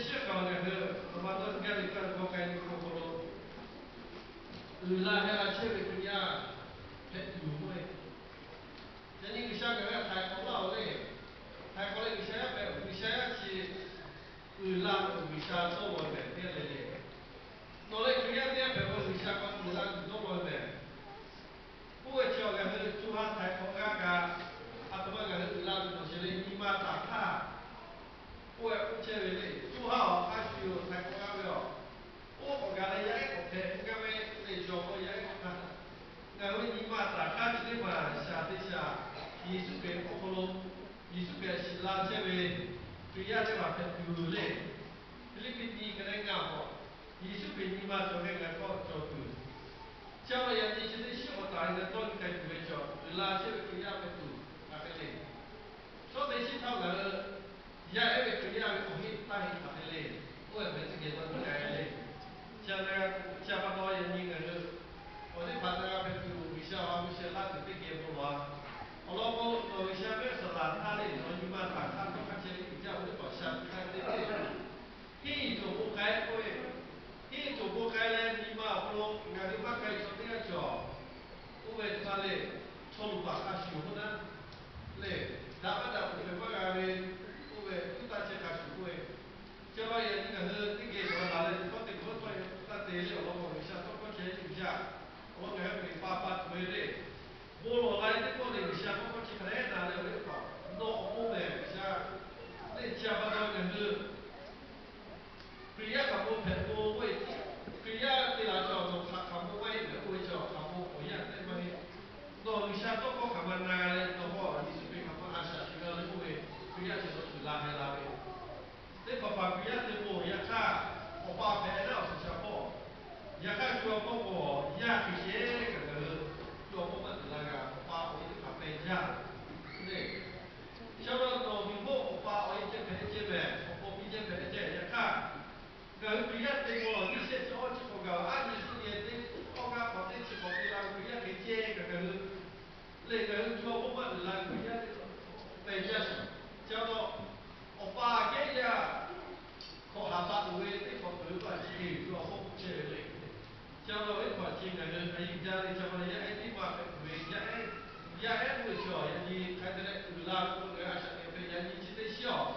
Chi kaꞈ ngaˬ hui a ma tawˇ gaˇ ve kaˇ ve k'awꞈ k'ai ve k'o k'o lo, uiˍ la heh la chehˇ ve Hkriꞈ yaˇ hpehꞈ tuˬ yoˬ k'oˆ ve. Yaꞈ nyi G'uiˬsha ngaˬ hui htaiˍ hk'awꞈ laˇ-oˬ le. Htaiˍ hk'awꞈ leh G'uiˬsha yaˇ hpehꞈ, G'uiˬsha yaˇ chi uiˍ la tuˬ G'uiˬsha dawˇ law ve teˇ g'aˇ le le. Nawˬ leh Hkriꞈ yaˇ teˇ g'aˇ hpehꞈ k'o G'uiˬsha k'awꞈ uiˍ la tuˬ dawˇ law ve mehˬ. Oˇ ve chi awˬ ngaˬ hui co ha htaiˍ hk'awꞈ g'aˇ kaꞈ, a htoꞈ ma ngaˬ hui uiˍ la tuˬ nawˬ sheˍ le nyi ma taˍ htaˇ, oˇ ve k'oˆ chehˇ ve le. Co ha awˬ hk'a shuˍ yoˬ htaiˍ hk'awꞈ g'aˇ ve awˬ, oˇ k'awꞈ gaˬ leh yaˇ ehˉ k'awꞈ hpehꞈ gaˇ ve le, cawˬ k'o yaˇ ehˉ k'awꞈ hk'a htaˇ, ngaˬ hui nyi ma taˍ htaˇ chi teˇ maˬ shaˍ teˇ shaˍ Yeˍsuˆ Hkriꞈ awˬ hk'aw lo, Yeˍsuˆ Hkriꞈ shiˍ la chehˇ ve Hkriꞈ yaˇ teˇ hpaˍ hpehꞈ tuˬ le. Hpiˇliˇpiˆ nyi ka neˉ ngaˇ hk'awꞈ, Yeˍsuˆ Hkriꞈ nyi ma cawˬ ve ngaˬ hui k'awꞈ cawˬ tuˬ. Chi awˬ yaꞈ nyi chi teˇ shiˉ k'awꞈ taˍ leh ngaˬ hui tawˇ nyi k'ai tuˬ ve chaw uiˍ la chehˇ ve Hkriꞈ yaˇ hpehꞈ tuˬ hk'aˬ hk'e le. Chaw teˇ shiˉ htaˇ ngaˬ hui yaˇ ehˉ ve Hkriꞈ yaˇ ve awˬ heˆ taˇ heˆ hk'aˬ hk'e le. Oˇ ve mehˬ teˇ geh dawˇ nyi k'ai le. Chi a pa taw yaꞈ nyi ngaˬ hui awˬ teˇ hpaˍ htaꞈ g'a hpehꞈ tuˬ G'uiˬsha awˬ ha hpu sheh laˇ tuˬ teˇ geh bon lawˬ-a. Awˬ lawn k'o, nawˬ G'uiˬsha mehˆ saˍ laˍ htaˇ le, nawˬ nyi ma taˍ htaˇ dawˇ hk'aˇ chehˇ ve G'uiˬsha awˬ teˇ hpaˍ shaˍ tiꞈ k'ai ve teˇ ceuˬ, henˇ tuˬ bon k'ai k'oˆ ve, henˇ tuˬ bon k'ai leh nyi ma awˬ hk'aw lo ngaˬ hui maˇ k'ai chaw teˇ g'aˇ cawˬ. Oˇ ve htaˇ le, chaw luˬ paˍ hk'a shuˍ k'oˆ naˉ le, daꞈ maˇ daꞈ uiˍ hpehꞈ maˇ g'a ve, oˇ ve tuˉ taˇ chehˇ hk'a shuˍ k'oˆ ve, chi pa yaꞈ nyi ngaˬ hui teˇ geh cawˬ la leh, hkawˇ te hkawˇ tawˆ e taˇ te le, awˬ lawn k'o G'uiˬsha tawˇ hkawˇ chehˇ ve G'uiˬsha, awˬ lawn ngaˬ hui Hkriꞈ pa pa tuˬ ve le. Bon lawˬ la e teˇ pawˆ le, G'uiˬsha tawˇ hkawˇ chi hk'a dehꞈ na leh, awˬ leh hk'aw nawˬ awˬ pon mehˬ G'uiˬsha le, chi a pa taw ngaˬ hui Hkriꞈ yaˇ hk'aˬ bon hpehꞈ k'o k'oˆ ve, Hkriꞈ yaˇ te la chaw nawˬ hk'aˬ hk'aˬ bon maˇ heˆ mehˬ k'oˆ ve, chaw hk'aˬ bon awˬ yanˇ teˇ maˇ heˆ. Nawˬ G'uiˬsha tawˇ hkawˇ hk'aˬ ma na g'a leh nawˬ k'o Yeˍsuˆ Hkriꞈ hk'aˬ ma a shaꞈ teꞈ g'a le k'oˆ ve, Hkriꞈ yaˇ chi tawˇ tuˬ la heh la ve teˇ hpaˍ hpaˍ Hkriꞈ yaˇ te k'o, yaꞈ hk'aˇ awˬ pa hpehꞈ naˉ awˬ suhˍ shaˍ hpawˇ, yaꞈ hk'aˇ co ha hpawˇ k'o yaˇ hk'e sheh kaꞈ ngaˬ hui co ha hpawˇ maˇ tuˬ la g'a, awˬ pa awˬ e teˇ hpaˍ pehˬ jaˇ le. Sha ma nawˬ miˬ hpawˇ awˬ pa awˬ e ceh hpehꞈ ceh mehˬ, awˬ pa awˬ e ceh hpehꞈ ceh. Yaꞈ hk'aˇ ngaˬ hui Hkriꞈ yaˇ te k'o, nyiˇ shehˆ chi awˇ chi k'awꞈ gaˬ, aˉ nyi suhˆ nyi teˇ awˇ g'aˇ hk'awꞈ teˇ chi k'awꞈ te la ve Hkriꞈ yaˇ hk'e ceh kaꞈ ngaˬ hui lehˬ, ngaˬ hui co ha hpawˇ maˇ tuˬ la ve Hkriꞈ yaˇ teˇ hpaˍ pehˬ jaˇ sheˍ. Chi a taw, awˬ pa kehˉ yaˇ hk'awꞈ haˍ pa tuˬ ve teˇ hpaˍ peuˬ ve pa chi hk'e co ha hpawˇ k'oˆ chehˇ ve le. Chi a taw, teˇ hpaˍ chi ngaˬ hui a yiˇ jaˇ ve chi a pa yaˇ ehˉ teˇ maˇ hpehꞈ tuˬ ve yaˇ ehˉ, yaˇ ehˉ k'oˆ ve chi a yaꞈ nyi hk'a te leh uiˍ la ve k'o, ngaˬ hui a shaꞈ teꞈ hpehꞈ yaꞈ nyi chi teˇ shiˉ awˬ,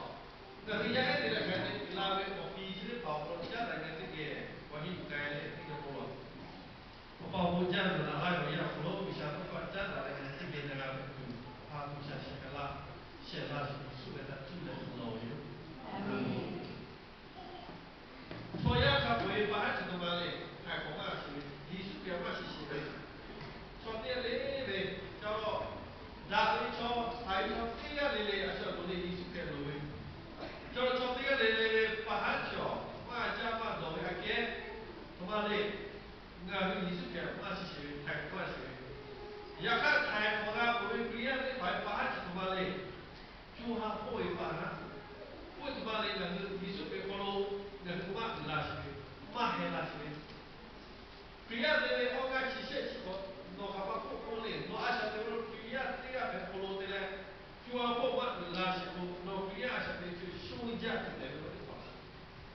ngaˬ hui yaˇ ehˉ te leh hk'a te uiˍ la ve awˬ pi chi teˇ hpaˍ awˬ hk'aw lo caˉ daꞈ ngaˬ teˇ geh awˬ nyi tuˬ k'ai leh teˇ geh bon lawˬ. Awˬ pa awˬ bon jaˇ ve nawˬ naꞈ laˇ ve awˬ yanˇ awˬ hk'aw lo G'uiˬsha tawˇ hkawˇ caˉ daꞈ leh ngaˬ hui teˇ geh na g'a ve tuˬ, awˬ ha hpu shaˍ shehˍ hk'aˬ laˇ, shehˍ laˇ shiˍ Yeˍsuˆ ve htaꞈ cuˇ leh bon lawˬ ve yoˬ. Chaw yaˇ hk'a peu-eˬ pa haˉ chi htoꞈ ma le, htaiˍ hk'awꞈ maˇ shiˍ ve, Yeˍsuˆ Hkriꞈ maˇ shiˍ sheˍ ve, chaw teˇ g'aˇ le ve, chaw daꞈ ve chaw, htaiˍ ve chaw teˇ g'aˇ le le, a shu a toꞈ le Yeˍsuˆ Hkriꞈ loˍ ve, chaw chaw teˇ g'aˇ le le ve pa haˉ chi awˬ maˇ caˇ maˇ dawˬ ve aꞈ kehˉ htoꞈ ma le. Ngaˬ hui Yeˍsuˆ Hkriꞈ maˇ shiˍ sheˍ ve, htaiˍ hk'awꞈ maˇ shiˍ ve, yaꞈ hk'aˇ htaiˍ hk'awꞈ g'a peuˬ ve Hkriꞈ yaˇ teˇ hpaˍ ve pa haˉ chi htoꞈ ma le. Co ha hpawˇ ve pa haˉ, oˇ ve htoꞈ ma le, ngaˬ hui Yeˍsuˆ Hkriꞈ hk'aw lo ngaˬ hui maˇ uiˍ la sheˍ ve, maˇ heh la sheˍ ve, Hkriꞈ yaˇ te ve awˇ g'aˇ chi shehˆ chi hk'awꞈ nawˬ hk'aˬ ma k'oˆ k'oˆ le, nawˬ a shaꞈ teꞈ ve lo Hkriꞈ yaˇ teˇ g'aˇ hpehꞈ hk'aw lo te leh, co ha hpawˇ maˇ uiˍ la sheˍ k'o, nawˬ Hkriꞈ yaˇ a shaꞈ teꞈ ve co shonˇ jaˇ tuˬ tehꞈ ve k'oˆ teˇ hpaˍ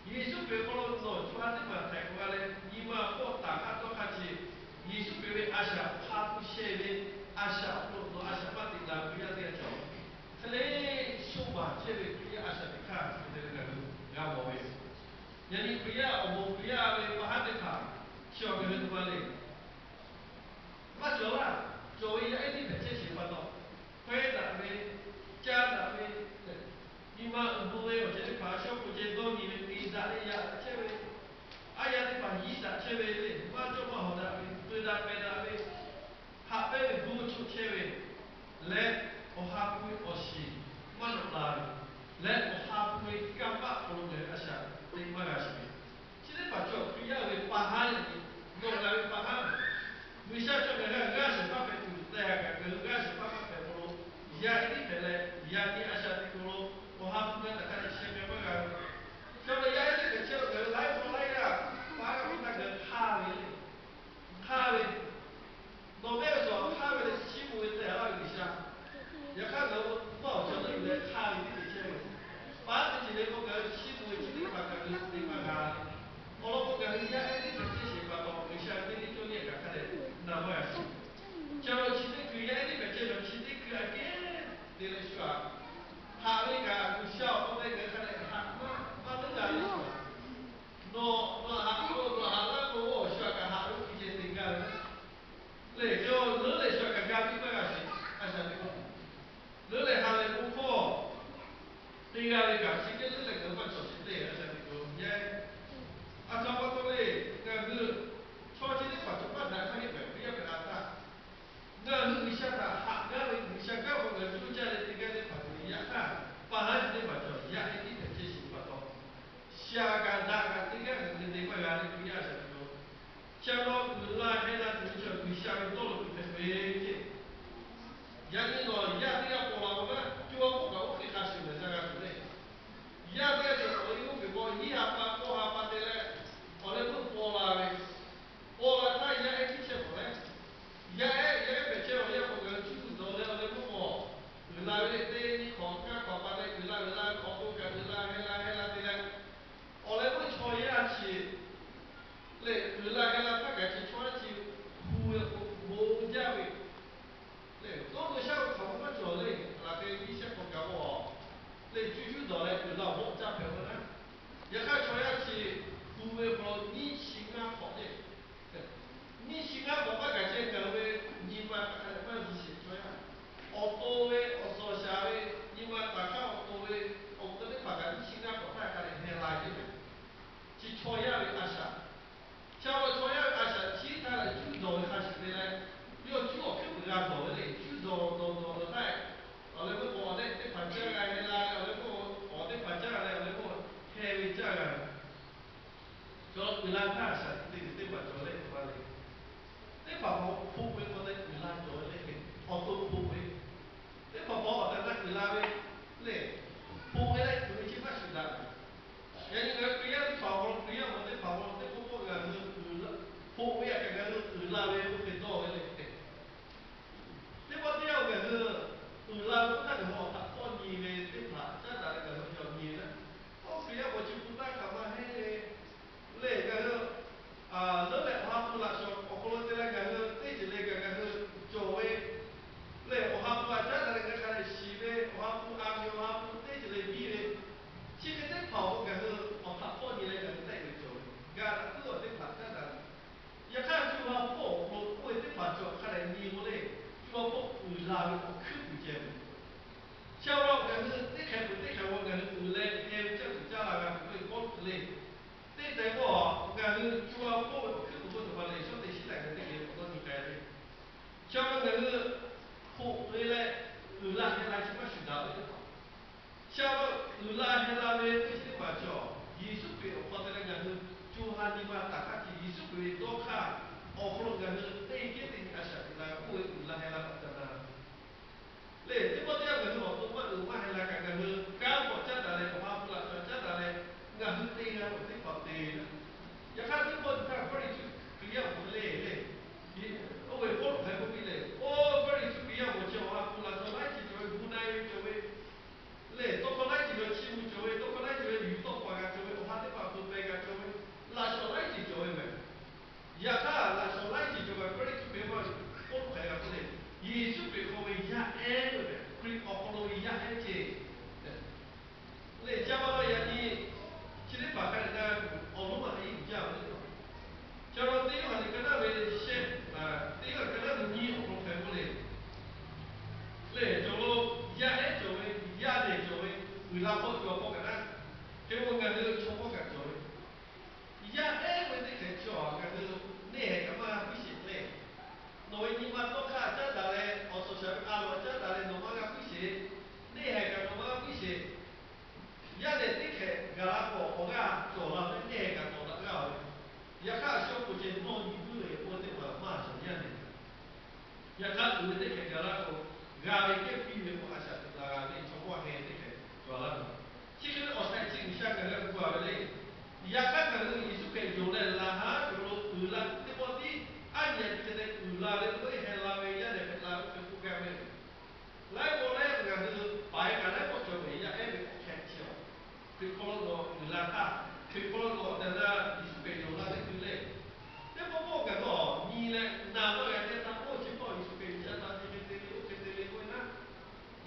Yeˍsuˆ Hkriꞈ hk'aw lo nawˬ co ha teˇ maˬ htaiˍ hk'awꞈ g'a leh nyi ma hpawˇ taˍ hk'aˇ dawˇ hk'aˇ chi, Yeˍsuˆ Hkriꞈ ve a shaꞈ hk'a hpu sheh ve a shaꞈ awˬ hk'aw lo nawˬ a shaꞈ maˇ teꞈ la Hkriꞈ yaˇ teˇ g'aˇ cawˬ. Hk'e le, shonˇ baˬ chehˇ ve Hkriꞈ yaˇ a shaꞈ teꞈ hk'aˇ te leh ngaˬ hui g'a mawˬ ve, yaꞈ nyi Hkriꞈ yaˇ awˬ moˍ Hkriꞈ yaˇ ve pa haˉ teˇ hpaˍ chi awˬ ngaˬ hui htoꞈ ma le. Maˇ cawˬ laˇ. Cawˬ ve yaˇ ehˉ teˇ hpehꞈ chehˇ sheˍ pa taw, hkawehˇ daꞈ ve, caˇ daꞈ ve, nyi ma uiˍ bon ve awˬ ceuˬ teˇ hpaˍ a shaꞈ k'oˆ ceh dawˇ nyi ve, te daꞈ ve yaꞈ daꞈ chehˇ ve, aˉ yaˇ teˇ hpaˍ yiˇ daꞈ chehˇ ve le, maˇ cawˇ maˇ hawˍ daꞈ ve, peu daꞈ pehˬ daꞈ ve, haꞈ pehnˇ ve bon choˆ chehˇ ve leh, awˬ ha hpu ve awˬ shiˍ maˇ nawꞈ la ve leh, awˬ ha hpu ve kanˇ paˆ hk'aw lo ngaˬ hui a shaꞈ teꞈ maˇ g'a sheˍ ve, chi teˇ hpaˍ cawˬ Hkriꞈ yaˇ ve pa haˉ le, nawˬ ngaˬ ve pa haˉ. G'uiˬsha cawˬ ngaˬ hui g'aˇ shehˍ hpaˇ hpehꞈ tuˬ tehꞈ kaꞈ, ngaˬ hui g'aˇ shehˍ hpaˇ maˇ hpehꞈ hk'aw lo, yaˇ ehˉ teˇ hpehꞈ leh, yaꞈ nyi a shaꞈ teꞈ hk'aw lo awˬ ha hpu g'a taˍ hk'a dehꞈ sheh k'ai maˇ g'a ve, cawˬ leh yaˇ ehˉ teˇ hpehꞈ chehˇ lo ngaˬ hui laiˉ hk'aw laiˉ g'aˇ pa haˉ k'oˆ htaˇ ngaˬ hui hk'aˇ ve le, hk'aˇ ve. Nawˬ mehˆ g'uˇ suhˍ hk'aˇ ve leh chiˇ mvuh ve tehꞈ laˇ ve G'uiˬsha. Yaꞈ hk'aˇ ngaˬ hui maˇ awˬ cawˬ leuˆ yuˬ leh hk'aˇ ve teˇ ceuˬ chehˇ ve, pa haˉ teˇ ceuˬ le k'o ngaˬ hui chiˇ mvuh ve chi teˇ Ca kaꞈ daꞈ kaꞈ teˇ g'aˇ kaꞈ te te maˇ g'a leh Hkriꞈ yaˇ a shaꞈ teꞈ-o. Chi a law uiˍ la heh la tuˬ ve chaw G'uiˬsha ve dawˇ law tuˬ hpehꞈ ve ceˇ. Yaꞈ nyi nawˬ yaˇ teˇ g'aˇ paw la-o naˉ, co a k'oˆ kaꞈ oˇ hk'e hk'a shuˍ lehˬ za g'a tuˬ le. Yaˇ teˇ g'aˇ cawˬ awˬ e oˇ hk'e k'o, hiˉ ha pa k'awˇ ha pa te leh, awˬ leh meuˇ paw la ve, paw la htaˇ yaˇ ehˉ tiˇ chehˇ k'awꞈ leh, yaˇ ehˉ yaˇ ehˉ hpehꞈ chehˇ awˬ yaˇ k'o ngaˬ hui cuˇ tuˬ dawˬ leh awˬ leh meuˇ k'awꞈ uiˍ la ve le. Teˇ nyi hk'awꞈ kaˇ hk'awꞈ pa leh uiˍ la uiˍ la ve awˬ to kaꞈ uiˍ la heh la heh la te leh, awˬ leh meuˇ chaw yaˇ chi lehˬ uiˍ la heh la htaˇ kaꞈ chi chaw yaˇ chi hu ve k'o bon jaˇ ve le. Tawˇ lo shaˉ ve hk'aˬ ma maˇ cawˬ le. Laꞈ hk'e nyiˇ shehˆ hk'awꞈ kaꞈ k'o, lehˬ cuˇ cuˇ dawˬ leh uiˍ la awˬ hawˆ caˇ hpehꞈ-o naˉ. Yaꞈ hk'aˇ chaw yaˇ chi hu ve hk'aw lo nyiˇ chi ngaˇ hk'awꞈ le. Nyiˇ chi ngaˇ hk'awꞈ maˇ kaꞈ ceh ngaˬ hui ve nyi ma hk'a dehꞈ maˇ zuhˬ sheˍ chaw yaˇ. Awˬ to ve awˬ suhˍ awˬ shaˍ ve nyi ma taˍ hk'aˇ awˬ to ve awˬ hk'e teˇ hpaˍ kaꞈ nyiˇ chi ngaˇ hk'awꞈ htaˇ hk'a dehꞈ heh la ceˇ ve. Chi chaw yaˇ ve a shaꞈ. Chi a law chaw yaˇ ve a shaꞈ chi htaˇ lehˬ cuˇ dawˬ ve hk'a shuˍ te leh, yawˇ cuˇ awˬ hkuiˉ puiˍ g'a dawˬ ve le. Cuˇ dawˬ dawˬ dawˬ dawˬ htaˇ, awˬ leh meuˇ k'o awˬ leh teˇ hpaˍ caˇ g'a heh la leh, awˬ leh meuˇ k'o awˬ teˇ hpaˍ caˇ g'a leh, awˬ leh meuˇ k'o heh ve caˇ g'a ve. Chaw uiˍ la htaˇ a shaꞈ teꞈ te ve teˇ hpaˍ cawˬ le k'oˆ ma le. Teˇ hpaˍ hpaˍ hpoˆ ve k'o te uiˍ la cawˬ ve le. Awˬ to hpoˆ ve, teˇ hpaˍ hpaˍ awˬ tehˬ na uiˍ la ve le. Hpoˆ ve leh uiˍ ve chi maˇ shuˍ daꞈ. Yaꞈ nyi ngaˬ hui Hkriꞈ yaˇ teˇ hpaˍ awˬ hk'aw lo, Hkriꞈ yaˇ mvuhˇ teˇ hpaˍ awˬ hk'aw lo teˇ pawˆ pawˆ ngaˬ hui uiˍ la, hpoˆ ve aꞈ kaꞈ ngaˬ hui uiˍ la ve oˇ hk'e dawˇ ve le. Teˇ pawˆ teˇ yanˇ ngaˬ hui uiˍ la ve k'oˆ htaˇ ngaˬ hui awˬ htaꞈ hpawˇ nyi ve teˇ hpaˍ caˉ daꞈ leh ngaˬ hui cawˬ nyi ve naˉ, oˇ Hkriꞈ yaˇ paw chi hpu taˇ hk'aˬ ma heˆ le. Lehˬ ngaˬ hui leuˉ leh awˬ ha hpu laꞈ shawˍ awˬ hk'aw lo te leh ngaˬ hui teˇ ceuˬ le kaꞈ ngaˬ hui cawˬ ve lehˬ, awˬ ha hpu a caˉ daꞈ leh ngaˬ hui hk'a dehꞈ shiˍ ve, awˬ ha hpu a ve, awˬ ha hpu teˇ ceuˬ le biˇ ve, chi hk'e teˇ hpaˍ awˬ k'o ngaˬ hui awˬ htaꞈ hpawˇ nyi leh ngaˬ hui tehˆ ve cawˬ ve, ga daꞈ puiˉ awˬ teˇ hpaˍ caˉ daꞈ. Yaꞈ hk'aˇ co ha hpawˇ awˬ hk'aw lo k'oˆ ve teˇ hpaˍ cawˬ hk'a dehꞈ nyi k'o le, co ha hpawˇ uiˍ la ve awˬ hkuiˉ puiˍ ceh ve. Chi a law ngaˬ hui teˇ hk'e peuˬ teˇ hk'e g'aw ngaˬ hui uiˍ leh heh ve caˇ tuˬ caˇ la g'a tuˬ k'oˆ ve Pawˇluꞈ hk'e le. Teˇ teh k'o, ngaˬ hui co ha hpawˇ ve awˬ hkuiˉ puiˍ k'oˆ ve teˇ hpaˍ lehˬ, shawˉ te shiˉ taˍ ngaˬ hui teˇ geh awˬ dawˇ nyi k'ai ve. Chi a law ngaˬ hui hpoˆ ve leh uiˍ la heh la chi maˇ shuˍ daꞈ ve teˇ hpaˍ. Chi a law uiˍ la heh la ve teˇ chi teˇ hpaˍ cawˬ, Yeˍsuˆ Hkriꞈ awˬ hk'aw te leh ngaˬ hui co ha nyi ma taˍ hk'aˇ hteꞈ Yeˍsuˆ Hkriꞈ ve dawˇ hk'aˇ awˬ hk'aw lo ngaˬ hui teˇ geh teˇ nyi a shaꞈ teꞈ la k'oˆ ve uiˍ la heh la htaꞈ ca na Lehˬ, teˇ pawˆ teˇ yanˇ ngaˬ hui awˬ to maˇ uiˍ maˇ heh la kaꞈ ngaˬ hui kanˉ k'awꞈ caˉ daꞈ leh, awˬ ha hpu laꞈ shaw caˉ daꞈ leh, ngaˬ hui te g'a k'awꞈ teˇ hpaˍ te ve. Yaꞈ hk'aˇ teˇ pawˆ teˇ htaˇ Hpaˇriˍsehˇ Hkriꞈ yaˇ awˬ hk'aw lo le le, oˇ ve Pawˇluꞈ hk'aˬ hk'e k'oˆ piˇ le. Oˇ Hpaˇriˍsehˇ Hkriꞈ yaˇ awˬ hk'aw chi awˬ ha hpu laꞈ shaw laiˉ ceuˬ cawˬ ve, gu na ve cawˬ ve, lehˬ tawˇ hkawˇ laiˉ ceuˬ cawˬ, chiˇ mvuh cawˬ ve, tawˇ hkawˇ laiˉ ceuˬ ve yuˬ tawˆ paˍ g'a cawˬ ve, awˬ ha teˇ hpaˍ hpu pehˬ g'a cawˬ ve, laꞈ shaw laiˉ ceuˬ cawˬ ve meh. Yaꞈ hk'aˇ laꞈ shaw laiˉ ceuˬ cawˬ kaꞈ Hpaˇriˆsuˆ hk'e maˇ k'oˆ lo hk'aˬ hk'e g'a k'oˆ le. Yeˍsuˆ Hkriꞈ hk'aw ve yaˇ ehˉ ve Hkriꞈ awˬ hk'aw lo ve yaˇ ehˉ ceˇ. Lehˬ, ca ma la yaꞈ nyi chi teˇ hpaˍ hk'a dehꞈ na, awˬ lonˉ ma teˇ uiˍ jaˇ ve le. Ca la teˇ Yoˇhanˬ liꞈ ka naˉ ve shehˆ, teˇ Yoˇhanˬ ka naˉ ve nyiˇ awˬ hk'aw lo hk'aˬ hk'e k'oˆ le. Lehˬ, cawˬ lo yaˇ ehˉ cawˬ ve, yaˇ nehˬ cawˬ ve, uiˍ la hk'aw cawˬ hk'aw kaꞈ naˉ, hk'e k'o ngaˬ hui chaw hk'aw kaꞈ cawˬ ve, yaˇ ehˉ ve teˇ hkeh chi awˬ ngaˬ hui neˇ haiˬ kaꞈ maˇ g'a puiˉ sheˍ le. Nawˬ ve nyi ma tawˇ hk'aˇ caˉ daꞈ leh, awˬ suhˍ shaˍ ve a lawˬ caˉ daꞈ leh nawˬ maˇ g'a puiˉ sheˍ. Neˇ haiˬ kaꞈ nawˬ maˇ g'a puiˉ sheˍ. Yaˇ nehˬ teˇ hkeh gaˬ la k'o, awˬ g'aˇ cawˬ la ve neˇ haiˬ kaꞈ tawˍ daꞈ g'aˇ ve. Yaꞈ hk'aˇ a shu k'o ceh nawˇ nyi puiˉ ve k'oˆ ve teˇ hpaˍ maˇ cawˬ yaˇ nehˬ. Yaꞈ hk'aˇ tuˬ ve teˇ hkeh gaˬ la k'o, g'a ve kehˉ piˇ ve k'o a shaꞈ teꞈ la g'a ve chaw mawˇ heh teˇ hkeh cawˬ la ve. Chi hk'e ve awˬ tehˬ chi G'uiˬsha ngaˬ hui a gu a ve le. Yaꞈ hk'aˇ ngaˬ hui Yeˍsuˆ Hkriꞈ yonˍ leh laˬ haˉ cawˬ lo uiˍ la teˇ pawˆ tiˉ aˉ nyi a tiˉ te leh uiˍ la ve k'oˆ ve heh la ve yaˇ nehˬ hpehꞈ la ve hk'e k'oˆ gaˇ ve. Laiˉ pawˆ leh ngaˬ hui paiˍ kaꞈ laiˉ pawˆ cawˬ ve yaˇ ehˉ ve k'awꞈ hk'e chi a, Hkriꞈ hk'aw lo nawˬ uiˍ la htaˇ, Hkriꞈ hk'aw lo nawˬ tehꞈ na Yeˍsuˆ Hkriꞈ yonˍ la teˇ hkui le. Teˇ pawˆ pawˆ ngaˬ hui awˬ nyi leh na maˇ g'a teˇ htaˇ, oˇ chi hpawˇ Yeˍsuˆ Hkriꞈ ca ta te hk'e te le, oˇ hk'e te le k'oˆ ve naˉ.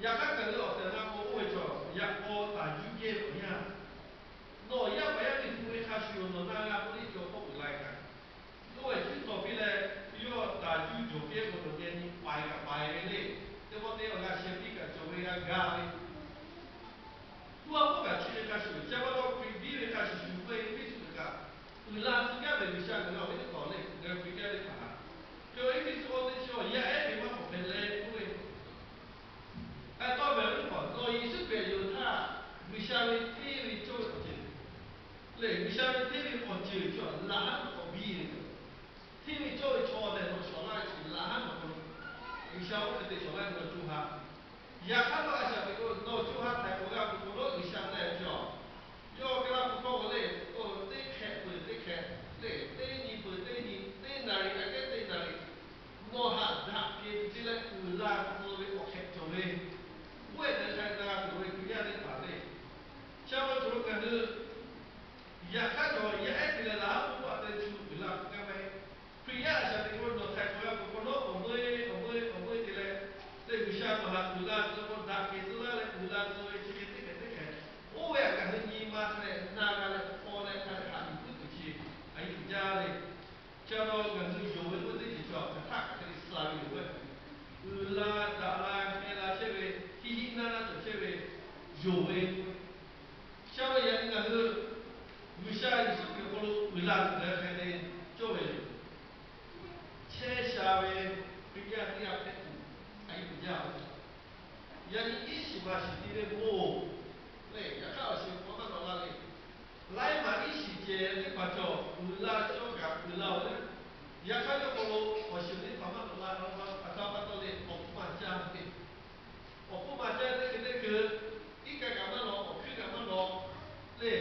Yaꞈ hk'aˇ ngaˬ hui awˬ tehˬ na k'o oˇ ve cawˬ yaꞈ k'aw taˍ G'uiˬsha ve hteˇ ve awˬ ceuˬ cawˬ laˬ haˉ k'awꞈ biˇ ve yoˬ. Hteˇ ve cawˇ ve chaw tehꞈ nawˬ shawˍ laˇ ve chi laˬ haˉ nawˬ k'o, G'uiˬsha oˇ hk'e te shawˍ laˇ ve nawˬ co ha. Yaꞈ hk'aˇ nawˬ a shaꞈ teꞈ k'o, nawˬ co ha htaiˍ k'awꞈ g'a tuˬ k'o, nawˬ G'uiˬsha te ve cawˬ. Yawˇ hk'e laˇ k'o, hkawˇ k'o le, teˇ hk'ehꞈ peuˬ teˇ hk'ehꞈ le, teˇ nyi peuˬ teˇ nyi, teˇ naˍ riˍ aꞈ kehˉ teˇ naˍ riˍ, nawˬ haꞈ daꞈ kehˬ ve ce leh uiˍ la tcuh ve awˬ hk'ehꞈ cawˬ ve, oˇ ehˉ teꞈ hk'a na tuˬ ve Hkriꞈ yaˇ teˇ hpaˍ le. Chi pa taw cawˬ lo ngaˬ hui yaꞈ hk'aˇ cawˬ yaˇ ehˉ te leh laˬ haˉ k'oˆ a te chu uiˍ la k'oˆ gaˇ maˇ heˆ. Hkriꞈ yaˇ a shaꞈ teꞈ k'o nawˬ htaiˍ hk'awꞈ g'a k'o, k'o nawˉ awˬ meuˇ awˬ meuˇ awˬ meuˇ te leh, leh G'uiˬsha nawˬ haꞈ uiˍ la tcuh k'o, daꞈ kehˬ tcuh laˇ leh uiˍ la tcuh ve chi hk'e teˇ hk'ehꞈ teˇ hk'ehꞈ, oˇ ve aꞈ ngaˬ hui nyi ma hk'a leh na g'a leh hpaw leh hk'a leh haꞈ yuˬ puiˉ tuˬ chi a yiˇ uiˍ jaˇ le. Chi pa taw ngaˬ hui yonˍ ve k'oˆ teˇ ceuˬ cawˬ hk'aˬ htaˆ kaꞈ hk'e le suh ve yoˬ ve, uiˍ la daꞈ la heh la chehˇ ve, hiˆ hiˆ naˇ naˇ cawˬ chehˇ ve yonˍ ve. Chi pa taw yaꞈ nyi ngaˬ hui G'uiˬsha Yeˍsuˆ Hkriꞈ awˬ hk'aw lo uiˍ la tuˬ leh hk'e te cawˇ ve yoˬ. Chehˇ sha ve Hkriꞈ yaˇ teˇ g'aˇ hpehꞈ tuˬ a yiˇ uiˍ jaˇ ve. Yaꞈ nyi iˉ shiˍ maˬ shiˍ ti ve bon lehˬ, yaꞈ hk'aˇ awˬ shiˍ k'awꞈ maˇ tawꞈ la le. Laiˉ maˬ iˉ shiˍ cehˬ teˇ hpaˍ cawˬ uiˍ la cawˇ kaꞈ uiˍ la-oˬ le. Yaꞈ hk'aˇ yawˇ hk'aw lo awˬ shiˍ teˇ hpaˍ maˇ tawꞈ la, a htoꞈ ma pa taw le, awˬ hpfuhˇ maˬ caˇ ve awˬ hpfuhˇ maˬ caˇ teˇ hk'e teˇ hk'e, iˉ kaˆ kaꞈ maˇ lawꞈ, awˬ hkuiˉ kaꞈ maˇ lawꞈ le.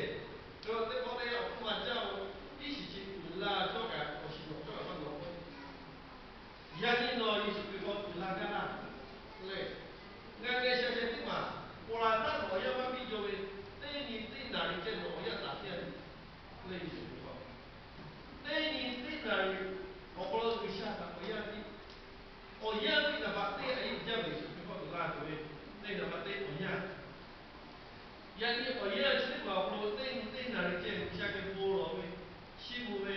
Teˇ pawˆ teˇ yanˇ awˬ hpfuhˇ maˬ caˇ-oˬ, iˉ shiˍ chi uiˍ la cawˇ kaꞈ awˬ shiˍ nawꞈ cawˇ kaꞈ maˇ lawꞈ k'o, yaꞈ nyi nawˬ Yeˍsuˆ Hkriꞈ hk'aw uiˍ la gaˇ laˇ lehˬ, ngaˬ geh sha ceh teˇ maˬ, paw la htaˇ nawˬ awˬ yanˇ maˇ piˇ jaw ve, teˇ nyi teˇ naˍ riˍ ceh nawˬ awˬ yanˇ taˍ piˇ-a ve lehˬ, Yeˍsuˆ Hkriꞈ hk'aw teˇ nyi teˇ naˍ riˍ awˬ hk'aw lo G'uiˬsha htaꞈ awˬ yanˇ piˇ, awˬ yanˇ piˇ naˍ baꞈ teˇ a yiˇ jaˇ ve Yeˍsuˆ Hkriꞈ hk'aw uiˍ la tuˬ ve, teˇ naˍ baꞈ teˇ awˬ yanˇ yaꞈ nyi awˬ yanˇ chi teˇ hpaˍ awˬ hk'aw lo teˇ nyi teˇ naˍ riˍ ceh G'uiˬsha geh bon lawˬ ve, chiˇ mvuh ve,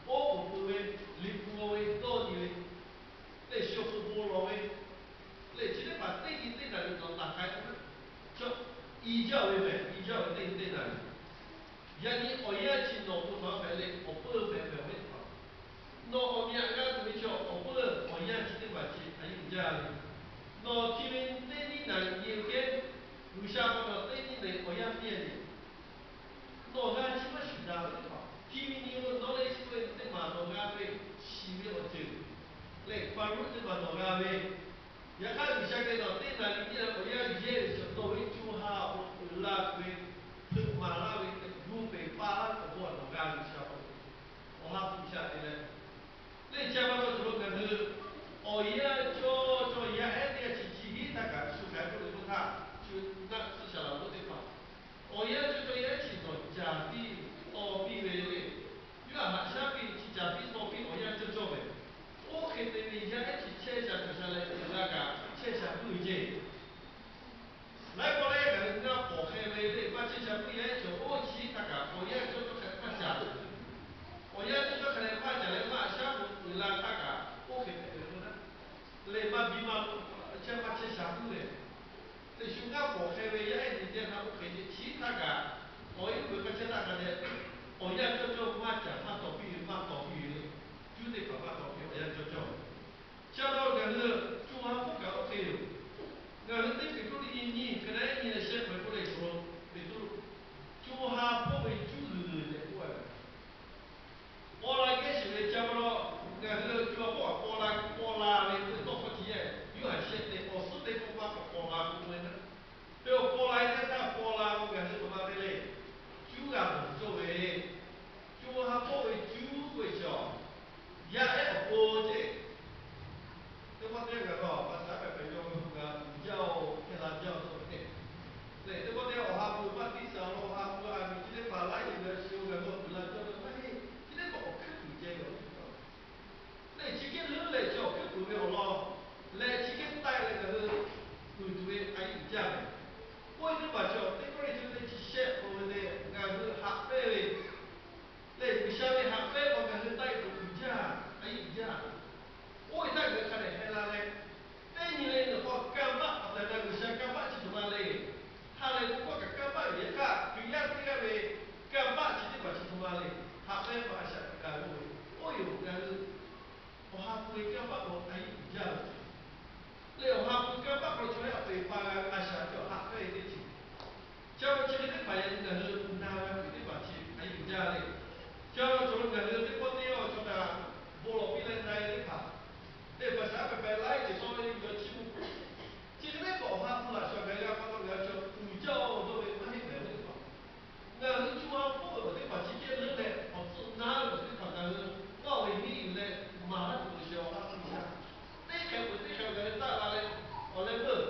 oˉ k'oˍ pui ve, liꞈ hpu ve, dawˇ nyi ve, lehˬ shu awˬ hk'aw bon lawˬ ve, lehˬ chi teˇ hpaˍ teˇ nyi teˇ naˍ riˍ nawˬ taˍ k'ai k'o, chaw i jaˇ ve mehˬ, i jaˇ ve teˇ nyi teˇ naˍ riˍ. Yaꞈ nyi awˬ yanˇ chi nawˬ bon htaꞈ hpehꞈ leh awˬ peuˇ hpehꞈ ve awˬ viˉ teˇ hpaˍ, nawˬ awˬ meh aꞈ g'a tuˬ ve chaw awˬ peuˇ awˬ yanˇ chi teˇ hpaˍ chi a yiˇ jaˇ ve, nawˬ hti ve teˇ nyi naˍ riˍ nyi ve kehˉ, G'uiˬsha hk'aw nawˬ teˇ nyi naˍ riˍ awˬ yanˇ piˇ-a ve, nawˬ g'a chi maˇ shuˍ daꞈ ve teˇ hpaˍ, hti ve nyi lo nawˬ leh chi ve teˇ maˬ nawˬ g'a ve, shiˍ ve awˬ ceuˬ lehˬ, hpaˍ roˉ teˇ maˬ nawˬ g'a ve, yaꞈ hk'aˇ G'uiˬsha geh nawˬ teˇ naˍ riˍ nyi leh awˬ yanˇ yehˇ ve chaw, nawˬ ve co ha awˬ hk'aw uiˍ la tuˬ ve, hpeuꞈ maˍ laˇ ve, gu pehˬ pa laˇ ve awˬ bon nawˬ g'a G'uiˬsha k'o, awˬ ha hpu G'uiˬsha te leh, lehˬ chi pa taw cawˬ lo ngaˬ hui awˬ yanˇ cawˇ cawˇ yaˇ ehˉ teˇ g'aˇ chi chi hiˉ htaˇ kaꞈ shu hk'aˬ hk'e k'oˆ ve k'oˆ htaˇ, shu naˆ tcuhˇ shaˍ laꞈ k'oˆ teˇ hpaˍ, awˬ yanˇ cawˇ cawˇ yaˇ ehˉ chi nawˬ caˍ piˇ taw piˇ ve le. Yawˇ htaꞈ haꞈ shaˉ piˇ ve chi caˍ piˇ taw piˇ awˬ yanˇ cawˇ cawˇ ve, oˇ hk'e te ve yaˇ ehˉ chi chehˇ sha cawˬ sha leh uiˍ la kaꞈ chehˇ sha puiˉ ve ceˇ. Laiˉ pawˆ leh ngaˬ hui ngaˇ pawˍ hk'e ve le maˇ chehˇ sha puiˉ yaˇ ehˉ cawˬ, oˇ chi htaˇ kaꞈ awˬ yanˇ cawˇ cawˇ hk'e maˇ caˍ. Awˬ yanˇ cawˇ cawˇ hk'e leh maˇ caˍ leh jaˇ le. Chi awˬ lawn cawˬ lo ngaˬ hui teˇ pawˆ teˇ yanˇ awˬ cawˬ kaꞈ bon lawˬ piˇ leh na e teˇ hpaˍ, teˇ hpaˍ shaˍ a pehꞈ pehꞈ laiˉ ceuˬ tawˆ ve le, yawˇ chiˇ mvuh chi hk'e teˇ hpaˍ awˬ ha hpu laꞈ shaˍ ngaˬ hui a pa taw ngaˬ hui chaw uiˍ jaˇ-oˬ dawˇ ve maˇ heˆ mehˍ ve teˇ hpaˍ. Ngaˬ hui co ha hpawˇ ve awˬ teˇ hpaˍ chi hk'e leuˉ leh awˬ tcuhˆ naˉ ve awˬ teˇ hpaˍ ngaˬ hui k'awˇ ve henˇ yuˬ leh maˍ laˇ tuˬ ve shehˍ awˬ ha hpu shaˍ teˇ hkeh peuˬ teˇ hkeh ngaˬ hui taˆ la leh, awˬ leh meuˇ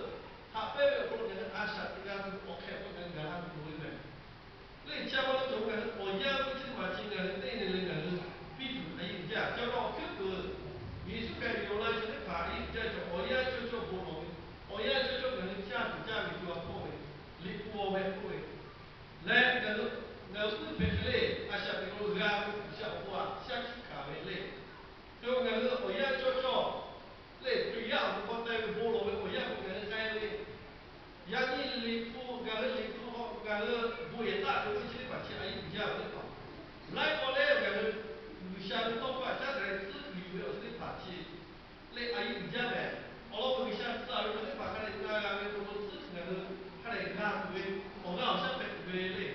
haꞈ pehnˇ ve awˬ hk'aw lo ngaˬ hui a shaꞈ teꞈ g'a tuˬ awˬ hk'e k'o ngaˬ hui gaˬ la tuˬ loˍ ve mehˍ. Lehˬ chi a pa taw cawˬ ngaˬ hui awˬ yanˇ ve chi teˇ hpaˍ chi ngaˬ hui teˇ nyi le ngaˬ hui piˇ tuˬ a yeˇ uiˍ jaˇ. Chi awˬ lawn awˬ hkuiˉ peuˬ, Yeˍsuˆ Hkriꞈ yoˬ la chi teˇ hpaˍ a yeˇ uiˍ jaˇ cawˬ awˬ yanˇ cawˇ cawˇ bon lawˬ ve, awˬ yanˇ cawˇ cawˇ ngaˬ hui caˇ tuˬ caˇ ve co ha hpawˇ ve, liꞈ hpu g'aw ve k'oˆ ve, leh ngaˬ hui, ngaˬ hui uˉ hpehꞈ hk'e le, a shaꞈ teꞈ lo g'a ve G'uiˬsha awˬ pon a shaˉ hkiˆ hkanˍ ve le. Hk'e ngaˬ hui awˬ yanˇ cawˇ cawˇ lehˬ, Hkriꞈ yaˇ awˬ hk'aw teh ve bon lawˬ ve awˬ yanˇ k'o ngaˬ hui k'ai ve, yaꞈ nyi liꞈ hpu ngaˬ hui liꞈ hpu hk'aw ngaˬ hui bon yehˬ taˆ ve k'oˆ chi teˇ hpaˍ chi a yeˇ uiˍ jaˇ ve teˇ hpaˍ. Laiˉ k'awꞈ lehˬ ngaˬ hui G'uiˬsha ve tawˇ hkawˇ a caˉ daꞈ leh tcuhˉ kuiˬ yuˬ ve awˬ chi teˇ hpaˍ chi lehˬ a yeˇ uiˍ jaˇ mehˍ. Awˬ lawn k'o G'uiˬsha tcuh ve chaw teˇ hpaˍ hk'a dehꞈ na g'a ve awˬ hk'aw lo tcuhˉ kuiˬ ngaˬ hui hk'a dehꞈ g'a tuˬ ve, awˬ g'aˇ awˬ shaˉ hpehꞈ tuˬ ve le.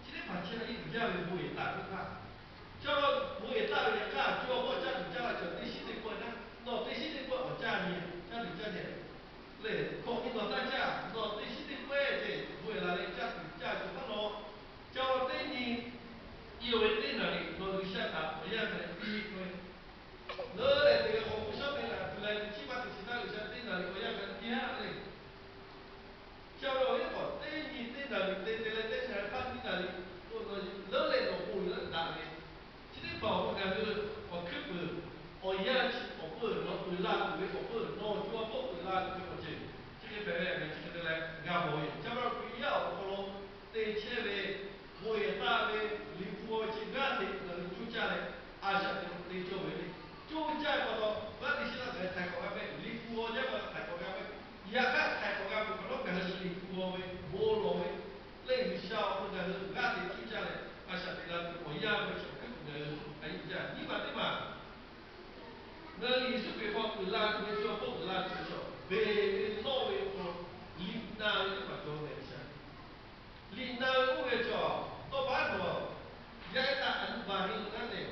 Chi teˇ hpaˍ chi a yeˇ uiˍ jaˇ ve bon yehˬ taˆ ve teˇ hpaˍ. Chaw bon yehˬ taˆ ve yaꞈ hk'aˇ co ha hpawˇ caˇ tuˬ caˇ la cawˬ teˇ shinˉ teˇ pawehˇ naˉ, nawˬ teˇ shinˉ teˇ pawehˇ awˬ caˇ nyi, caˇ tuˬ caˇ nyi lehˬ, hkawꞈ nyi nawˬ taˇ caˇ, nawˬ teˇ shinˉ teˇ pawehˇ ceh bon yehˬ la leh caˇ tuˬ caˇ cawˬ hk'aˇ nawˬ, ca teˇ nyi i oˬ ve teˇ naˍ riˍ nawˬ G'uiˬsha htaꞈ awˬ yanˇ hk'a dehꞈ piˇ k'oˆ ve, leuˉ leh teˇ g'aˇ k'awꞈ hpu shawˉ te laꞈ tuˬ leh teˇ chiˉ maˇ teˇ chi taˇ G'uiˬsha teˇ naˍ riˍ awˬ yanˇ hk'a dehꞈ piˇ-a le. Ca ve awˬ liˇ k'awꞈ teˇ nyi teˇ naˍ riˍ te te leh teˇ chi htaˇ nyiˇ naˍ riˍ leuˉ leh nawˬ bon leuˉ daꞈ ve, chi teˇ hpaˍ awˬ hk'aw ngaˬ hui awˬ hkuiˉ peuˬ, awˬ yanˇ chi awˬ peuˬ nawˬ uiˍ la tuˬ ve awˬ peuˬ nawˬ co ha hpawˇ uiˍ la tuˬ ve awˬ ceuˬ chi hk'e hpehꞈ ve a ve chi hk'e te leh g'a mawˬ ve yoˬ. Ca ve awˬ hk'aw lo te chehˇ ve bon yehˬ taˆ ve liꞈ hpu g'aw ve chi g'aˇ hteꞈ ngaˬ hui coˇ caˇ leh a shaꞈ teꞈ lo te cawˇ ve le. Coˇ caˇ ve pa taw g'aˇ te shiˉ laˇ ngaˬ hui htaiˍ k'awꞈ g'a pehˆ, liꞈ hpu g'aw jaˇ pa htaiˍ k'awꞈ g'a pehˆ. Yaꞈ hk'aˇ htaiˍ k'awꞈ g'a peuˬ pa taw ngaˬ hui liꞈ hpu g'aw ve bon lawˬ ve lehˬ G'uiˬsha awˬ hk'aw ngaˬ hui g'aˇ hteꞈ coˇ caˇ leh a shaꞈ teꞈ la tuˬ awˬ yanˇ ve chi awˬ hkuiˉ peuˬ ngaˬ hui a yeˇ uiˍ jaˇ. Nyiˇ maˬ teˇ maˬ ngaˬ hui Yeˍsuˆ Hkriꞈ hk'aw uiˍ la tuˬ ve chi awˬ hk'oˆ uiˍ la tuˬ ve chaw, beˬ ve lawˇ ve awˬ hk'aw lo liꞈ na ve teˇ hpaˍ cawˬ ve G'uiˬsha. Liꞈ na ve oˇ ve cawˬ tawˇ pa nawˬ yaˇ ehˉ htaꞈ a nuˇ baˬ heˆ lo naˉ lehˬ,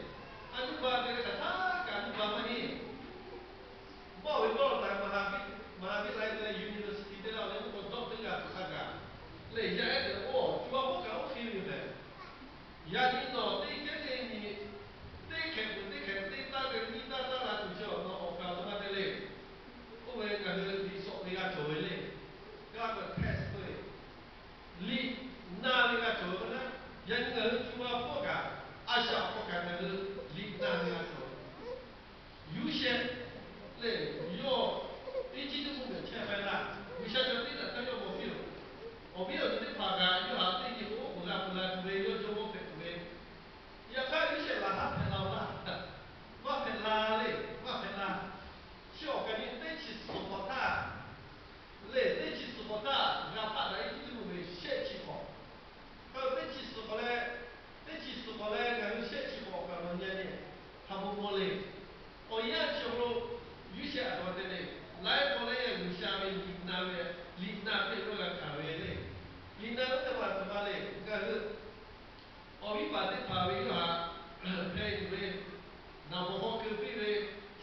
a nuˇ baˬ te ve hk'aˬ htaˇ kaꞈ a nuˇ baˬ maˇ heˆ. Mawˇ ve mawˇ lo taˍ ve maˍ haˍ piˇ, maˍ haˍ piˇ la e te leh university te la leh mvuhˇ k'aw dawˆ teˇ g'aˇ tuˬ hk'a gaˬ lehˬ, yaˇ ehˉ te oˇ co ha hpawˇ kaꞈ oˇ hk'e ve yoˬ mehˍ. Yaꞈ nyi nawˬ teˇ kehˉ teˇ nyi teˇ hkehꞈ peuˬ teˇ hkehꞈ teˇ taˇ ve nyiˇ taˇ taˇ la tuˬ chi awˬ nawˬ awˬ kaˬ awˬ hk'aw ma te le. Oˇ ve ngaˬ hui liꞈ sawꞈ ve g'a cawˬ ve le. G'a k'o test k'oˆ ve, liꞈ na ve g'a cawˬ ve k'o naˉ, yaꞈ nyi ngaˬ hui co ha hpawˇ kaꞈ, a shaꞈ hpawˇ kaꞈ ngaˬ hui liꞈ na ve g'a cawˬ ve Yoˇsehꞈ lehˬ, yawˇ Eˇjiˇtuꞈ mvuhˇmiˬ awˬ chehˇ k'ai laˇ. G'uiˬsha cawˬ teˇ htaꞈ htaˇ yawˇ mawˬ piˇ-oˬ. Awˬ viˉ awˬ nyi teˇ hpaˍ kaꞈ yawˇ htaꞈ teˇ nyi k'o, oˉ k'oˍ g'a peuˬ la tuˬ ve yawˇ jawˇmawˇ hpehꞈ tuˬ ve. Yaꞈ hk'aˇ Yoˇsehꞈ laˬ haˉ hpehꞈ la-oˬ laˇ. Maˇ hpehꞈ la le, maˇ hpehꞈ la. Chi awˬ kaˬ nyi teˇ chi suhˍ hk'awꞈ htaˇ, lehˬ teˇ chi suhˍ hk'awꞈ htaˇ g'a hpaˆ daꞈ Eˇjiˇtuꞈ mvuhˇmiˬ shehˆ chi hk'awꞈ. K'o teˇ chi suhˍ hk'awꞈ leh, teˇ chi suhˍ hk'awꞈ leh ngaˬ hui shehˆ chi hk'awꞈ awˬ kaˬ lo nyi a nyi, hk'a bon maw le. Awˬ yanˇ chi awˬ hk'aw lo Yoˇsehꞈ a htoꞈ ma te le. Laiˉ pawˆ lehˬ G'uiˬsha ve liꞈ na ve, liꞈ na teˇ g'aˇ g'a hkanˍ ve le. Liꞈ na ve teˇ hpaˍ a htoꞈ ma le. Ngaˬ hui awˬ viˉ paˍ teˇ hpaˍ ve yawˇ htaꞈ hpeh tuˬ ve, naˍ mawˬ hk'aw keu piˇ ve,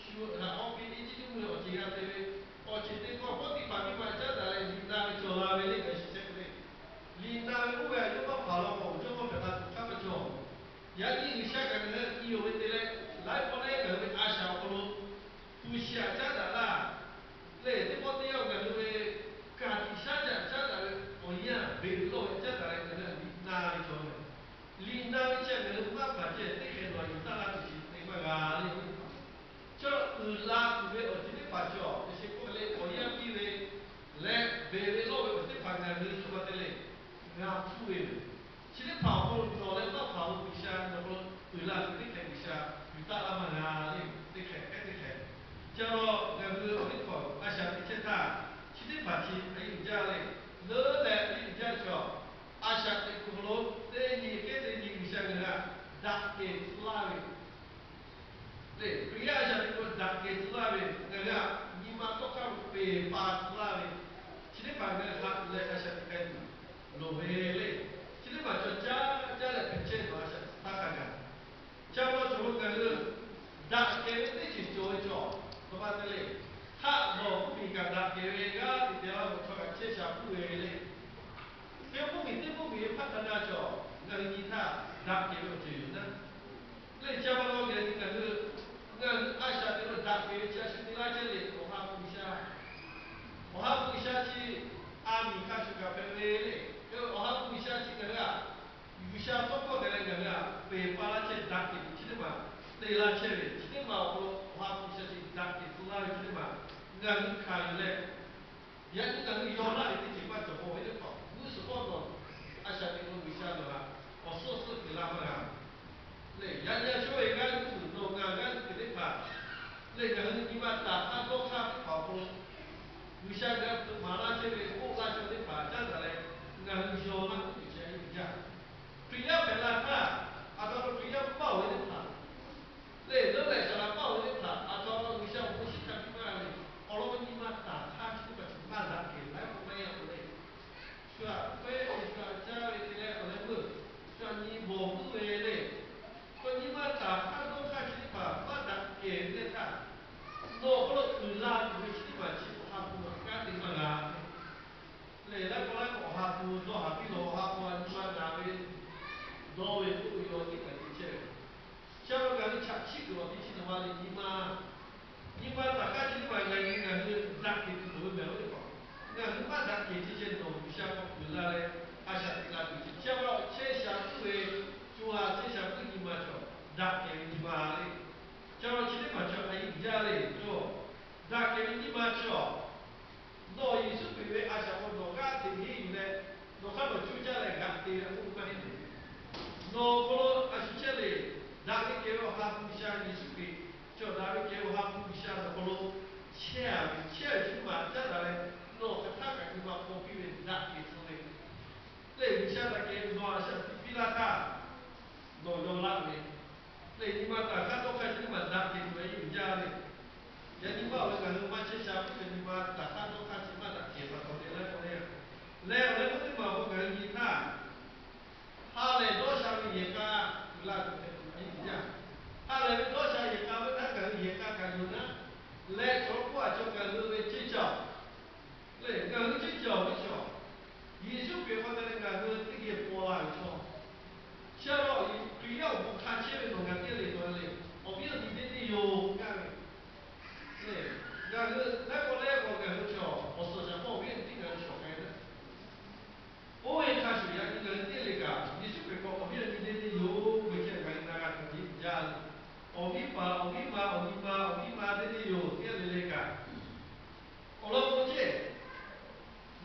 shu htaꞈ k'awꞈ piˇ Eˇjiˇtuꞈ mvuhˇmiˬ awˬ ceuˬ g'a te ve, awˬ ceuˬ teˇ hkawˇ hpawˇ teˇ hpaˍ piˇ ma caˉ daꞈ leh liꞈ na ve cawˬ la ve le. Ngaˬ hui shiˍ chehˇ k'o le, liꞈ na ve oˇ ve a yawˇ maˇ hpaˍ law k'o, yawˇ maˇ hpehꞈ la tuˬ hk'aˇ maˇ cawˬ. Yaꞈ nyi G'uiˬsha kaꞈ ngaˬ hui i oˬ ve te leh, laiˉ pawˆ lehˬ ngaˬ hui ve a shaꞈ awˬ hk'aw lo hpu shi aꞈ caˉ daꞈ laˇ. Lehˬ teˇ pawˆ teˇ yanˇ ngaˬ hui ve ka tiꞈ shaˉ jaˇ caˉ daꞈ ve awˬ yanˇ beˬ ve lawˇ ve caˉ daꞈ leh ngaˬ hui liꞈ na ve cawˬ ve. Liꞈ na ve chi ngaˬ hui maˇ hpaˍ ceh teˇ hk'e nawˬ yuˬ taˇ la tuˬ shiˍ te maˇ g'a le. Chaw uiˍ la tuˬ ve awˬ ceuˬ teˇ hpaˍ cawˬ, teˇ sheˍ k'oˆ ve le awˬ yanˇ piˇ ve leh beˬ ve lawˇ ve awˬ ceuˬ teˇ hpaˍ ngaˬ hui hk'e ma te le, g'a hpuˇ ve yoˬ. Chi teˇ hpaˍ awˬ hk'aw lo nawˬ leh maˇ hpaˍ lo G'uiˬsha nawˬ hk'aw lo uiˍ la tuˬ teˇ hkeh G'uiˬsha yuˬ taˇ laˇ maˇ g'a le. Teˇ hkeh hk'e teˇ hkeh. Ca law ngaˬ hui awˬ liˇ hkawꞈ a shaꞈ teꞈ chehˇ htaˇ, chi teˇ hpaˍ chi a yeˇ uiˍ jaˇ le. Leuˉ leh a yeˇ uiˍ jaˇ ve chaw, a shaꞈ teꞈ kuiˬ hk'aw lo teˇ nyi kehˉ teˇ nyi G'uiˬsha ngaˬ hui htaꞈ daꞈ kehˬ tcuh laˇ ve le. Hkriꞈ yaˇ a shaꞈ teꞈ kuiˬ daꞈ kehˬ tcuh laˇ ve, ngaˬ hui htaꞈ nyi ma tawˇ hk'aˇ lo peˬ pa tcuh laˇ ve, chi teˇ hpaˍ ngaˬ hui htaꞈ leh a shaꞈ teꞈ k'ai tuˬ loˍ ve le. Chi teˇ hpaˍ chaw caˇ caˇ leh hpehꞈ chehˇ ve a shaꞈ teꞈ htaˇ te laˇ chehˇ ve chi teˇ maˬ awˬ hk'aw lo Awˬ ha hpu G'uiˬsha chi daꞈ kehˬ tcuh laˇ ve chi teˇ maˬ ngaˬ hui hkanˍ yuˬ leh, yaꞈ nyi ngaˬ hui yaw laˇ ve teˇ ceuˬ maˇ cawˬ k'o ve teˇ hpaˍ g'uˇ suhˍ hpawˇ nawˬ a shaꞈ teꞈ lo G'uiˬsha nawˬ htaꞈ awˬ suhˉ suhˉ kuiˬ la maˇ g'a. Lehˬ, yaꞈ nyi a shu ve g'aˇ g'uˇ suhˍ nawˬ ngaˬ g'aˇ g'uˇ suhˍ teˇ hpaˍ, lehˬ ngaˬ hui nyi ma taˍ hk'aˇ dawˇ hk'aˇ teˇ hpaˍ awˬ hk'aw lo G'uiˬsha g'a peuˬ maˍ laˇ chehˇ ve k'oˆ laˇ chehˇ teˇ hpaˍ caˉ daꞈ leh, ngaˬ hui yaw laˇ tuˬ ceh a yeˇ uiˍ jaˇ. Hkriꞈ yaˇ hpehꞈ la htaˇ, a htoꞈ ma Hkriꞈ yaˇ maˇ oˬ ve teˇ hpaˍ, lehˬ leuˉ leh shaˍ laꞈ maˇ oˬ ve teˇ hpaˍ, a htoꞈ ma G'uiˬsha awˬ bon shiˍ htaˇ piˇ maˇ g'a ve, awˬ lawn k'o nyi ma taˍ hk'aˇ chi teˇ hpaˍ chi maˇ daꞈ kehˬ laiˉ k'o maˇ yaˇ k'o lehˬ, shu htaꞈ hk'e shu htaꞈ caˇ ve te leh awˬ leh meuˇ shu htaꞈ nyi bawˬ puiˉ ve lehˬ, k'o nyi ma taˍ hk'aˇ dawˇ hk'aˇ chi teˇ hpaˍ maˇ daꞈ kehˬ ve teˇ htaˇ, nawˬ hk'aw lo uiˍ la tuˬ ve chi teˇ hpaˍ chi Awˬ ha hpu g'a te maˇ g'a. Lehˬ laiˉ k'o laiˉ k'o Awˬ ha hpu dawˇ haˍ piˇ lawˬ, Awˬ ha hpu a nyi ma taˍ ve dawˇ ve k'oˆ ve yaw tiˉ kaꞈ te chehˇ ve. Chi a lo ngaˬ hui chaꞈ chiˇ kuiˬ awˬ te chi nawˬ ma lehˬ nyi ma, nyi ma taˍ hk'aˇ chi teˇ hpaˍ ngaˬ nyi ngaˬ hui daꞈ kehˬ tuˬ loˍ ve mehˍ lo teˇ hpaˍ, ngaˬ hui maˇ daꞈ kehˬ chi ceh nawˬ G'uiˬsha k'awꞈ kuiˬ la leh a shaꞈ teꞈ la tuˬ chi a lo chehˇ sha puiˉ ve, co ha chehˇ sha puiˉ nyi ma cawˬ daꞈ kehˬ ve nyi ma le. Chi a lo chi teˇ hpaˍ cawˬ a yeˇ uiˍ jaˇ le cawˬ. Daꞈ kehˬ ve nyi ma cawˬ. Nawˬ Yeˍsuˆ Hkriꞈ ve a shaꞈ k'aw nawˬ g'aˇ hteꞈ henˇ yuˬ leh, nawˬ hk'aˇ nawˬ coˇ caˇ leh g'aꞈ te ve a k'oˆ maˇ heˆ le. Nawˬ hk'aw lo a shu chehˇ le, daꞈ ve kehˬ ve Awˬ ha hpu G'uiˬsha Yeˍsuˆ Hkriꞈ cawˬ, daꞈ ve kehˬ ve Awˬ ha hpu G'uiˬsha nawˬ hk'aw lo chehˇ a ve, chehˇ ve chi teˇ maˬ caˉ daꞈ leh, nawˬ hk'aˬ htaˇ kaꞈ nyi ma hpaw piˇ ve daꞈ kehˬ tcuh ve lehˬ, G'uiˬsha daꞈ kehˬ ve nawˬ a shaꞈ teꞈ piˇ laˇ htaˇ, nawˬ yaw laˇ ve lehˬ, nyi ma taˍ hk'aˇ dawˇ hk'aˇ chi teˇ maˬ daꞈ kehˬ tuˬ a yeˇ uiˍ jaˇ ve. Yaꞈ nyi maˇ oˬ ve ngaˬ hui maˇ chehˇ sha puiˉ ve nyi ma taˍ hk'aˇ dawˇ hk'aˇ chi maˇ daꞈ kehˬ pa taw te laˇ k'o le. Lehˬ awˬ leh meuˇ teˇ maˬ k'o ngaˬ hui nyi htaˇ, ha lehˬ dawˇ sha ve yehˬ k'a kuˬ la tuˬ hpehꞈ tuˬ a yeˇ uiˍ jaˇ. Ha lehˬ ve dawˇ sha yehˬ k'a ve htaˇ ngaˬ hui yehˬ k'a kaꞈ yoˬ naˉ, leh chaw k'oˆ a chaw ngaˬ hui ve ceˇ cawˬ lehˬ, ngaˬ hui ceˇ cawˬ ve chaw, Yeˍsuˆ Hkriꞈ k'awꞈ te leh ngaˬ hui teˇ geh paw la ve chaw. Chi a lo Hkriꞈ yaˇ awˬ bon hk'a chehˇ ve nawˬ ngaˬ teˇ le nawˬ le, awˬ viˉ awˬ nyi teˇ teˇ yoˬ k'oˆ gaˇ ve. Lehˬ, ngaˬ hui laiˉ k'awꞈ lehˉ k'awꞈ ngaˬ hui chaw awˬ suhˍ shaˍ hpawˇ awˬ viˉ awˬ nyi teˇ ngaˬ hui shawˍ k'ai naˉ, oˇ ve hk'a shuˍ yaꞈ nyi ngaˬ hui teˇ le kaꞈ Yeˍsuˆ Hkriꞈ k'awꞈ awˬ viˉ awˬ nyi teˇ teˇ yoˬ ve chi ngaˬ hui na g'a tuˬ a yeˇ uiˍ jaˇ le. Awˬ viˉ paˍ awˬ viˉ ma awˬ nyi ma awˬ viˉ ma teˇ teˇ yoˬ teˇ le le kaꞈ, awˬ lawn k'o ceˇ,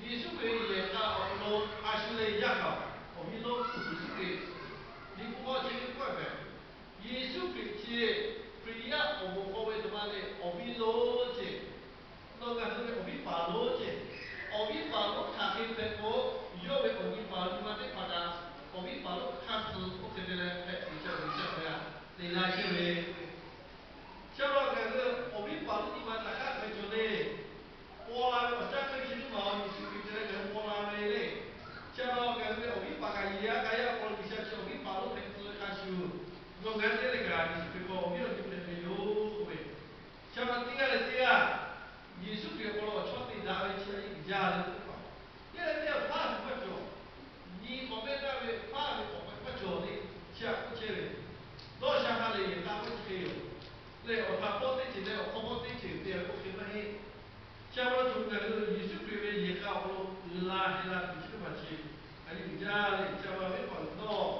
Yeˍsuˆ Hkriꞈ ve yehˬ k'a awˬ hk'aw lo a shu leh yaˇ kaꞈ awˬ viˉ lonˉ Yeˍsuˆ Hkriꞈ, Liꞈ hpu hk'aw chi teˇ pawˆ hpehꞈ, Yeˍsuˆ Hkriꞈ chi Hkriꞈ yaˇ awˬ moˍ hk'aw ve ta ma leh awˬ viˉ lonˉ ceˇ. Nawˬ ngaˬ hui ve awˬ viˉ paˍ lonˉ ceˇ. Awˬ viˉ paˍ lonˉ hk'aˬ hk'e hpehꞈ k'o, yawˇ ve awˬ nyi paˍ nyi ma teˇ hpaˍ kaꞈ awˬ viˉ paˍ lonˉ hk'aˇ suh oˇ hk'e te leh hpehꞈ tuˬ cawˬ ve ca ve a te laˇ chehˇ ve. Chi a lo ngaˬ hui awˬ viˉ paˍ lonˉ nyi ma taˍ hk'aˇ hpehꞈ cawˬ le. Paw la ve awˬ caˇ hk'e chi teˇ maˬ Yeˍsuˆ Hkriꞈ te leh ngaˬ hui paw la ve le. Chi a lo ngaˬ hui ve awˬ viˉ paˍ kaꞈ yehˬ a k'a yaˇ k'aw G'uiˬsha chi awˬ viˉ paˍ lonˉ hpehꞈ tcuh ve hk'a shuˍ, nawˬ ngaˬ hui teˇ le kaꞈ Yeˍsuˆ Hkriꞈ hk'aw awˬ viˉ awˬ nyi hpehꞈ ve yoˬ k'oˆ ve. Chi a ma teˇ g'aˇ leh teˇ g'aˇ Yeˍsuˆ Hkriꞈ awˬ hk'aw lo awˬ chawˇ te daꞈ ve chi a yeˇ uiˍ jaˇ ve teˇ hpaˍ, teˇ g'aˇ teˇ g'aˇ hpaˇ ve maˇ cawˬ. Nyi k'awꞈ mehˆ taˇ ve hpaˇ ve k'awꞈ maˇ cawˬ le. Chi htaꞈ k'oˆ chehˇ ve, dawˇ sha ha lehˬ yehˬ k'a hpawˇ chi hk'e yoˬ. Lehˬ awˬ hk'aw hpawˇ teˇ ceuˬ leh awˬ hk'aw hpawˇ teˇ ceuˬ te ve k'oˆ hk'e maˇ heˆ. Chi a ma lo cawˬ ngaˬ hui Yeˍsuˆ Hkriꞈ ve yehˬ k'a awˬ hk'aw lo uiˍ la heh la tuˬ chi teˇ hpaˍ chi a yeˇ uiˍ jaˇ le. Chi a ma ve hpaˍ uiˍ nawˇ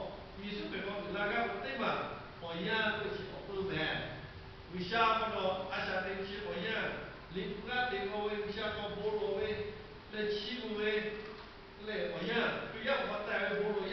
Yeˍsuˆ Hkriꞈ hk'aw uiˍ la g'aˇ k'o teˇ maˬ awˬ yanˇ k'oˆ ve chi awˬ peu mehˍ. G'uiˬsha hk'aw lo a shaꞈ teꞈ ve chi awˬ yanˇ, Liꞈ hpu g'aˇ teꞈ k'o ve G'uiˬsha hk'aw bon lawˬ ve leh chiˇ mvuh ve lehˬ awˬ yanˇ, Hkriꞈ yaˇ awˬ hk'aw taiˍ ve bon lawˬ